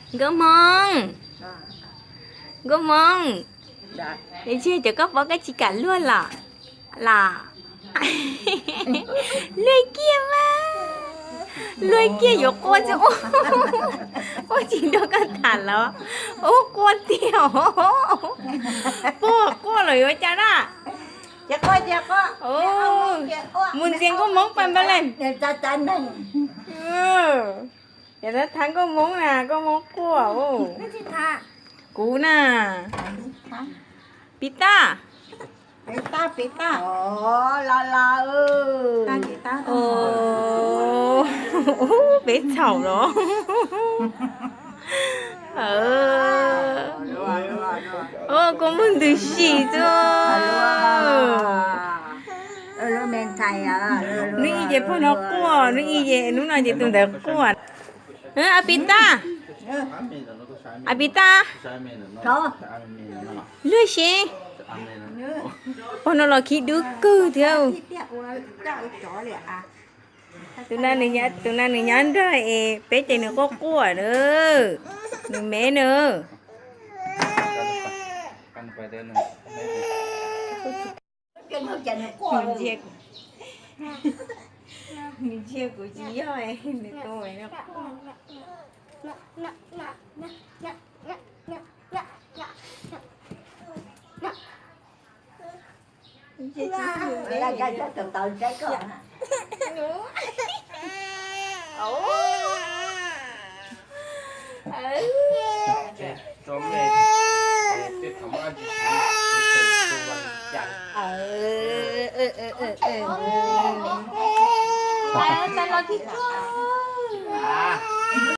Nkauj Hmoob, Nkauj Hmoob, es ntshe cov koj pov koj tsis kam luag los? Los, luag kiag mas, luag kiag yuav quaj tsis, quaj tsis nrog koj tham los ub quaj tiag. Puag quaj los yuav cas na. Mus ntxias Nkauj Hmoob pais npaj leej. Yog thav Nkauj Hmoob na, Nkauj Hmoob quaj. Kuv na, Pis Taj. Peb txhaum los. Kua muag ntws si xwb. Hnub ib ces pog no quaj, hnub ib ces, hnub no ces tus ntawd quaj. A Pis Taj, a Pis Taj, luag si, pog no los khib dub kawg thiab. Tus na nws nyob nrog es peb ces nws quaj quaj na, nws me na. Nws ntsia kuv tsis yog nws tus.